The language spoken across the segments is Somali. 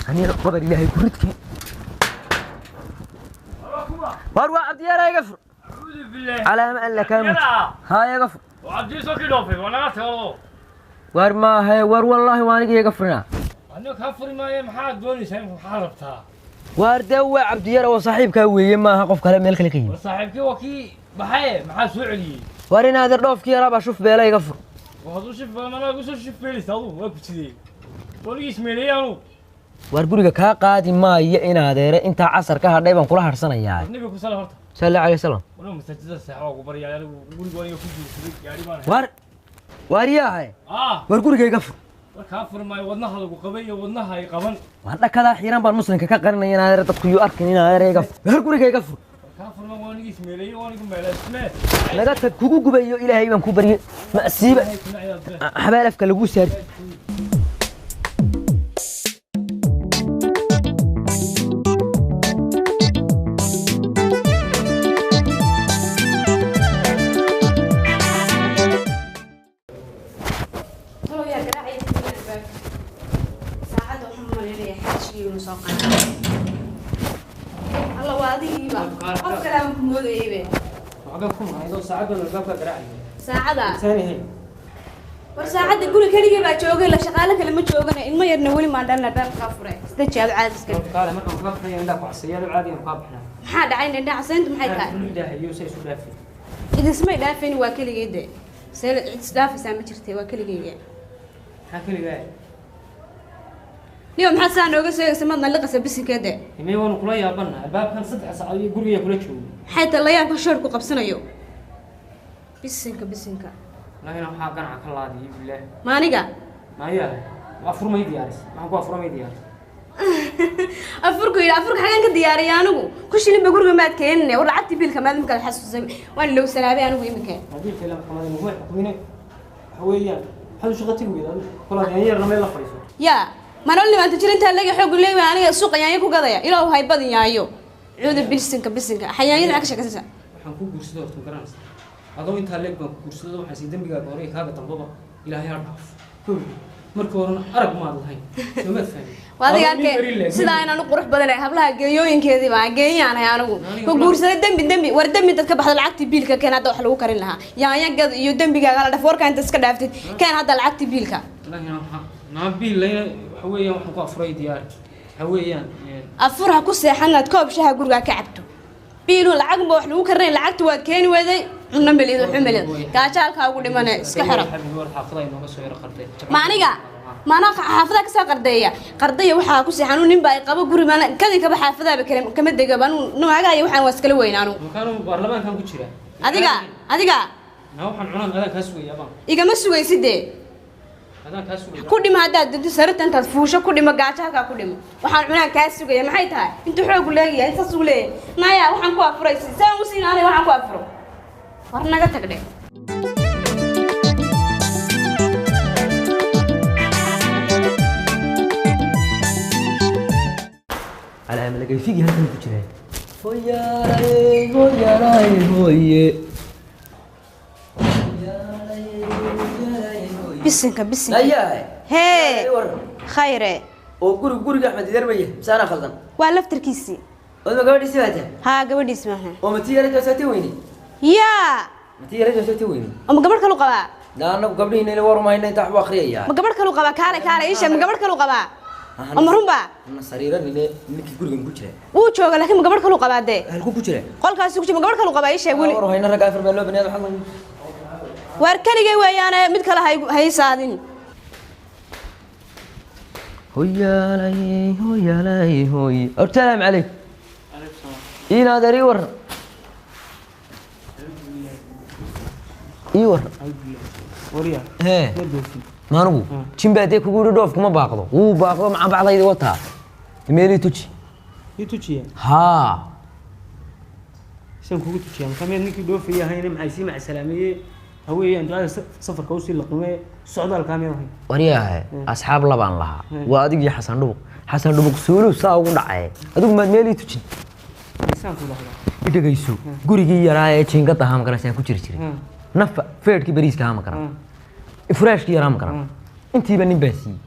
Aniga badar Ilaahay ku ridki. War waa Cabdiyaar, iga fur. Calaama alla kaamut haa, iga fur. وعبدي سوكي دوفي وانا tago. War maahe, war wallaahi waa aniga, iga furina. Aniga ka furi maayo, maxaad doonaysaa? Maxaa rabtaa? Waar dee waa Cabdiyar oo saaxiibkaa weeye, maaha qof kale meel kale ka yimi. War saaxiibkii waa kii baxaye, maxaa soo celiyey? War in adeer dhoofkii yaraa baa shuf beela, iga fur. Waxaad u shif manaa igu soo shif beelaysa adugu, waa ku sidee waligii ismeeleeyey anugu. Waar guriga kaa qaadi maayo in adeere, intaa casar ka hadhay baan kula harsanayaa. Nabiga ku sala horta. Sal allahu alayh wasalam. Wala masaajidada seexa waa ku baryaa, anigu guriga aniga ku guursaday gaari baan War waar yaahay. Ah. War guriga iga fur. War kaa furi maayo, wadnaha lagu qabay iyo wadnaha ay qaban. Waan dhakadaa xiiran baan muslimka ka qarinaya in adeer, dadku yuu arkin in adeer, iga fur. War guriga iga fur. War kaa furi maayo, waa anigii ismeeleeyey, waa anigu meeleysmee. Naga tag, kugu gubayo Ilaahay baan ku baryay masiiba xabaal afka lagu saari. Talow yaa garaacaya albaabka? Saacadda waxaan u malaynayaa xaajigii inuu soo qaaday. Alla, waa adigiiba, qof kale aan ku moodayaybe. Waxba ku mahaydo, saacadan albaabka garaacaya. Saacada saanihay. War saacadda guri keligii baa joogay, la shaqaale kale ma joogana, ilmo yarna weli maan dhalna. Albaabkaa fure, isdeji aad caadiska. Kaale markaan kaa baxnaya indhaa ku casayaado, caadi aan kaa baxnaa. Maxaa dhacay? Indha casayntu maxay tahay? Ilaahayo say isu dhaafay. Idismay dhaafayn, waa keligay de, see cid isdhaafaysaa ma jirtay, waa keligayga. Maxaa keligaa? Niyo, maxaad saa nooga sheegaysa? Maad naliqaysa bisinkeede. Imay waanu kula yaabana, albaabkan 3 saacadood iyo guriga kula joogo. Maxay tahay layaabka shoor ku qabsanayo? Bisinka bisinka. Wallahina waxaa ganaca ka laadiyay bilaah. Ma aniga? Maya, waa furmay diyaaris, maxaan ku afurmay diyaaris. Afurku yidhi, afurka xagaan ka diyaariyay anigu? Ku shilinba guriga maad keenine. War lacagtii biilka maad imika xasuusay, waan ilowsanaabay anigu iminka. Biilka ila maxkamada nagu xukumine, waxa weeyaan maxaad u shaqa tegi weyda adigu kolaad yaanyarna meel la fadhiiso? Yaa manol nimaanta jir intaa laga xoog leeyahay, aniga suuqa yaanyo ku gadaya, ilaahu hay badin yaayo cuuda bilsinka bisinka xayaanyada maxaa ka sheekaysanaysaa? Waxaan ku guursaday horta ma garanaysa, adoo intaa leeg baan ku guursaday, waxaan sii dembigaaga hore iyo kaaga dambaba Ilaahay ha dhaaf. Kow marka horena arag maad lahayn, soo maad fahmin? Waa adiga Adoo nin arkay beri leeg, sidaa inaan u qurux badanahay hablaha geeyooyinkeedii baa geeyaanahay anigu. Aniga ku guursaday dembi dembi, war dembi intaad ka baxdo lacagtii biilka keen hadda, wax lagu karin lahaa yaanya gad iyo dembigaaga la dhaf. Warka inta iska dhaaftid keen hadda lacagtii biilka. Wallaahi waxaa naa biil layna, waxa weeyaan waxaan ku afuray diyaar, waxa weeyaan afur ha ku seexan inaad koob shaha gurigaa ka cabto, biilu lacag ba wax lagu karinay, lacagta waad keeni weeday, cunno melid waxu melid, gaajo halkaa ugu dhimane, iska xiro. Xabibi, war xaafada inooga soo yaro qarday. Ma aniga maanaa xaafadaha kasoo qardeeya? Qardaya waxaa ku seexan nin baa ay qabo guri maana kadin kaba xaafadaaba kale kama degaba anu noocaaga, waxaan waa iskala weyn anu. Makaanu baarlamaankan ku jira. Adiga adiga. Naa waxaan cunaan adaan kaa sugaya baan. Igama sugaysidee? Adaan kaa sugaya. Ku dhimo haddaad dinto sararta intaad fuusho, ku dhimo gaajo halkaa ku dhimo. Waxaan cunaan kaa sugaya maxay tahay? Intuu xoogu leeyahay intaas uu leeyahay naya, waxaan ku afuraysi saan u siin aniga waxaan ku afuro, war naga tagdhe. Calaama lagayfigii halkan ku jiraa. Hoyaalay hoyaalay hoye. Bisinka bisinka. Nayahay. Hee. War. Khayre. Oo guriga guriga Axmed Idarmaya misaana khaldan? Waa laftarkiisii. Odma gabadhiisi baa tahay? Haa, gabadhiis maaha. Oo matii yara joosatay weyne? Yaa. Matii yara joosatay weyne? Oo ma gabadh kalu qabaa? Daa anagu gabdhihiina ila war mahayna, intaa waxbu akhriyaya. Ma gabadh kalu qabaa? Kaale kaale isha, ma gabadh kalu qabaa? Oo ma runbaa? Na sariiranine, ninkii gurigan ku jira. Wuu jooga, laakiin ma gabadh kalu qabaa dee? Halkuu ku jira? Qolkaasi ku jira, ma gabadh kalu qabaa? Isha weli war hayna, ragga afar baa loo banaad waxaa lagu waar keligay weeyaane, mid kale ha ii saadin. Hoyaalay hoyaalay hoye. Assalaamu calaykum. In adeer, ii waran, ii waran. Warya. Hee. Ma dhoofin? Maanugu jin baa dee kugu yidhi dhoofku ma baaqdo, wuu baaqdo, macaan bacdaydi wataa, meelii tuji. Ii tujiya? Haa. Saan kugu tujiya marka miyaad ninkii dhoofaya ahayna, maxay sii macsalaameye haweeyaan ducada safarka usii laqimee socdaalkaa miyaad ahayn? Waryahay, asxaab labaan lahaa, waa adig iyo Xasan Dhubuq. Xasan Dhubuq suuluu saa ugu dhacay, adigu maad meelii tujin. Saan ku dhahdaa. I dhegayso, gurigii yaraa ee jiingada ahaa magarasaan ku jiri jiray, nafa feedhkii bariiska ahaa ma garan, furaashkii yaraa ma garan, intiiba nin baa siiyey.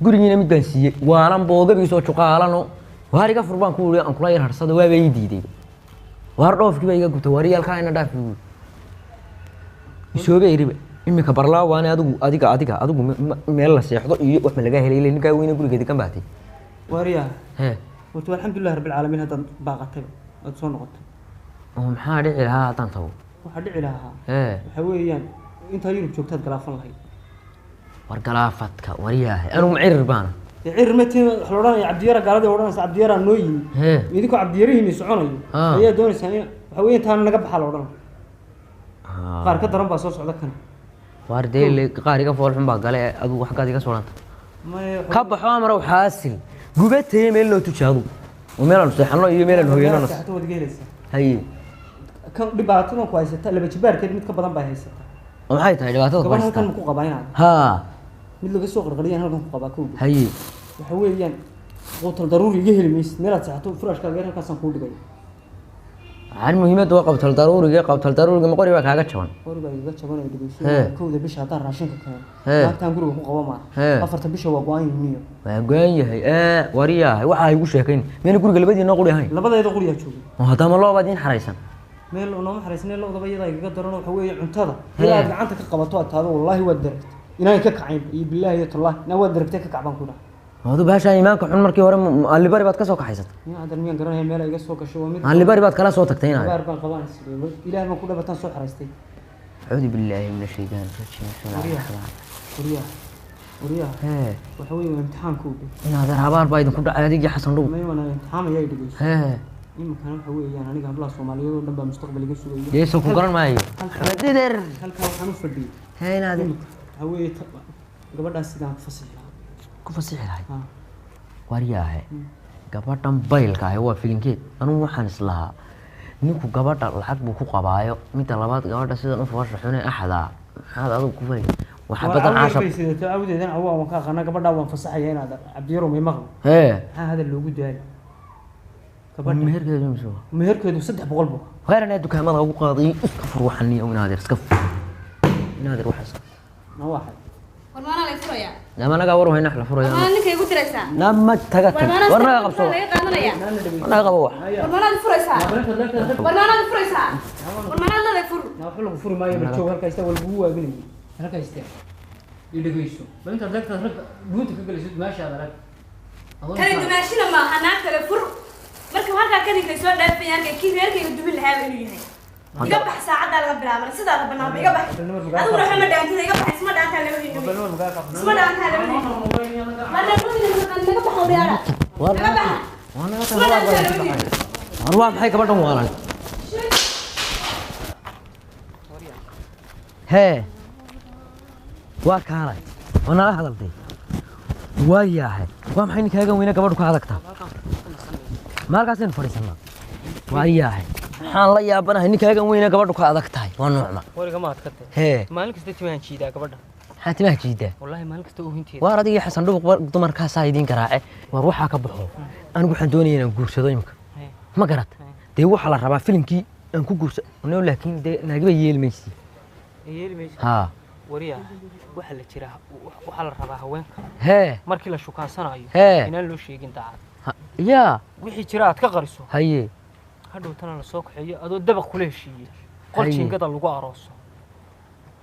Gurigiina mid baan siiyey waalan boogabiisoo juqaalano waar iga fur baan ku uri aan kula yar harsado waaba ii diiday. Waar dhoofkii baa iga gubtay waar iyaalkaa ina dhaaf buu isoobe iriba iminka barlaa waane adigu adiga adiga adigu meel la seexdo iyo wax ma laga helay ilaa ninkaa weyne guriga degan baatay. Waaryaha. Hee. Horta alxamdulilah rabbil caalamiin haddaad baaqatay aad soo noqotay. Oo maxaa dhici lahaa haddaan tago? Waxaa dhici lahaa hee waxaa weeyaan intaa Yurub joogtaad galaafan lahayd. War galaafadka waryaahay anigu macirir baana. Dee cirir ma tihin, waxa la odhanaya Cabdiyara gaaladii odhanaysa Cabdiyaraa noo yimi. Hee. Idinkoo Cabdiyarihiini soconayo Ah. ayaa doonaysaa in waxa weeye intaana naga baxaa la odhanaya. Qaar ka daran baa soo socda kana. Waar dee qaar iga fool xun baa gale adigu xaggaad iga soo dhanta. Maya. Ka baxo amar xaasil gubatay meel loo tujaado oo meel aan seexano iyo meel aan hooyano. Seexato waad iga helaysaa. Haye. Kan dhibaatadan ku haysata laba jibaarkeed mid ka badan baa haysata. Oo maxay tahay dhibaatada ku Gabar halkan haysata? ma ku qabaa inaad Haa. Mid laga soo qarqariyaan halkan ku qabaa kowdha. Haye. Waxa weeyaan quutal daruuri iga heli maysid meelaad seexato furaashkaaga yar halkaasaan kuu dhigaya. Waxaan muhiimadda waa qabtal daruuriga qabtal daruuriga ma qori baa kaaga jaban. Qori baa igaga jaban oo dhegeyso. Hee. Kowda bisha haddaan raashinka keeno Hee. naagtaan guriga ku qaba maaha. Hee. 4ta bisha waa go-aan yihiin. Waa go'an yahay ee wariyaahay waxa igu sheekayn miyana guriga labadiina quri ahayn? Labadeeda quriyaa jooga. Oo haddama loo baad iin xaraysan. Meel nooma xaraysnay lodaba iyadaa igaga daran waxa weeye cuntada Hee. ilaa aad gacanta ka qabato aad taado wallaahi waad daragtay inaan ka kacayn iyo bilaahi iyo tallaahi inaa waad daragtay ka kac baan ku dhahay. Adu baashaa iimaanka xun markii hore allibari baad ka soo kaxaysatay. Nin haddan miyaan garanaya meel ay iga soo gasho waa mid Allibari baad kala soo tagtay inaad. Abaar baan qabaan sidee ilaah baan ku dhabataan soo xaraystay. Acuudu billaahi min ashaytaan rajiim. Waryaha. Waryaha. Waryaha. Hee. Waxa weeye waa imtixaanka u dhow. Inaad habaar baa idinku dhacay adigii Xasan Dhuub. May waana imtixaamaya ay dhegeyso. Hee. Iminkana waxa weeyaan aniga hablaha Soomaaliyeed oo dhan baa mustaqbal iga sugaya. Yeeso ku garan maayo. Xamadider. Halkaa waxaan u fadhiyey. Hee inaad Iminka waxa weeye gabadhaas sidaan ku fasixi lahaa. Ku fasixi lahayd. Haa. Waryaahe. Gabadhan baylka ahi waa filinkeed. Anigu waxaan islahaa ninku gabadha lacag buu ku qabaayo midda labaad gabadha sidan u foosha xune axdaa maxaad adigu ku fali waxa badan caashab bay sidato awdeedan awaa waan ka aqaanaa gabadhaa waan fasaxaya inaad Cabdiyaro may maqlo. Hee. Maxaa hadal loogu daalay? Gabadha meherkeedu mise waa? Meherkeedu 300 buu. Khayr anaa dukaamada ugu qaaday iska fur waxan iyo inaadeer iska fur inaadeer waxa iska Ma waxay? War maanaa lay furayaa? Nama naga war wayna la furaya. War maanaa ninka igu diraysaa? Nama taga War tag. maanaa War naga qabso. laga qaadanaya? War naga qabo wax. War maanaad furaysaa? War maanaad furaysaa? War maanaad leedahay fur? Na waxba lagu furi maayo bal joog halkaa istaa waa lagugu waabinayay. Halkaa istaa i dhegeyso bal intaad lagtaad ragga dhuunta ka gelaysid meeshaad arag. Kani dumaashina maaha naag kale fur. Marka halkaa kaninkay soo dhaafaya halka kii reerkayga dumin lahaaba inuu yahay. Iga bax saacaddaa laga bilaabana sidaa la banaanba iga bax. Adiguna waxba ma dhaantida iga bax isma dhaantaa labadiinu. Isma dhaantaa labadiinu. War labadiinu naga baxa wariyaala. War Naga baxa. Waa naga Isma dhaantaa labadiinu. War waa maxay gabadhan waalan? Hee. Waa kaalay. Waa nala hadaltay. Waa yaahay. Waa maxay ninkaagan weyne gabadhu ka adagtaa? Ma halkaasaynu fadhiisannaa? Waa yaahay. Maxaan la yaabanahay ninkaagan weyne gabadhu ka adag tahay. Waa noocma. Wariga ma adkatay. Hee. Maalin kasta timahan jiidaa gabadha. Maxaa timaha jiidaa? Wallaahi maalin kasta oohinteeda. Waar adiga iyo Xasan Dhuuq dumarkaasaa idiin garaace. Waar waxaa ka baxo. Anigu waxaan doonaya inaan guursado imika. Ma garat? Dee waxaa la rabaa filimkii aan ku guursa. No laakiin dee naagiba yeeli maysi. Yeeli mayso. Haa. Wariyaha waxa la jiraa waxaa la rabaa haweenka. Hee. Markii la shukaansanayo Hee. inaan loo sheegin daacad. Yaa. Wixii jira aad ka qariso. Haye. Hadhowtana la soo kaxeeyo adoo dabaq kula heshiiyey. Qol Haye. jiingada lagu arooso.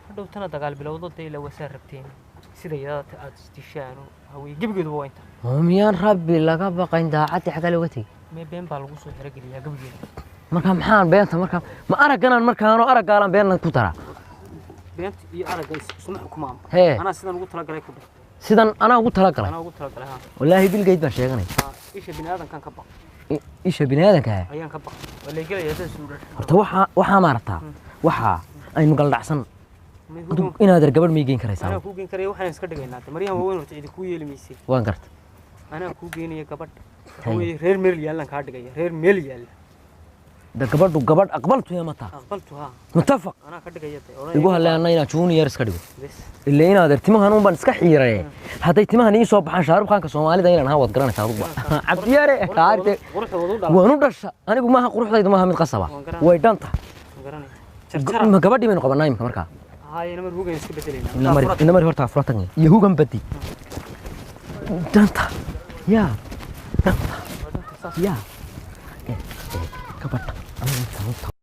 Hadhowtana dagaal bilowdo dee ila wasaa rabteen. Sida iyada aad isdishaan haween gebigeeduba waa inta. Oo miyaan rabbi laga baqayn daacaddii xaggaa looga tegey? Mee been baa lagu soo xerogeliyaa gebigeeda. Marka maxaan beenta marka ma aragganaan markaanoo araggaalaan beenna ku daraa? Beenta iyo aragga isuma xukumaan. Hee. Anaa sidan ugu talagalay ku dheh. Sidan anaa ugu talagalay. Anaa ugu talagalay haa. Wallaahi bilgeyd baan sheeganay. Haa, isha bini'aadankan ka baq. Isha bini'aadanka ah. Ayaan ka baq. Waa la gelaya dad suu dhashay. Horta waxaa maaragtaa waxaa aynu galdhacsan. Adigu inaad gabadh ma geyn karaysaa? Anaa kuu geyn karaya waxaan iska dhigaynaa. Maryahan waaweyn horta cidi kuu yeeli maysay. Waan garta. Anaa kuu geynaya gabadh. Waxa weeye reer meel yaallan kaa dhigaya. Reer meel yaalla. Da gabadhu gabadh aqbaltu ya mata. Aqbaltu haa. Muttafaq. Anaa ka dhigaya Igu haleena inaad junior iska dhigo. Bes. Ilaa inaad timahan uun baan iska xiiray. Hadday timahan ii soo baxaan Shaarub Khanka Soomaalida inaan ahaa waad garanaysaa adigu. Cabdiyaare qaarte. Quruxda wadu dhala. Waan u dhasha. Anigu maaha quruxdaydu maaha mid qasaba. Way dhanta. Waan garanaya. Jarjara. Ma gabadhii baynu qabanaa imika markaa? Haa, ina mar hugan iska bedelaynaa. Ina mari horta furatan iyo hugan badi. Danta yaa danta yaa gabadha aniga intaan u tago.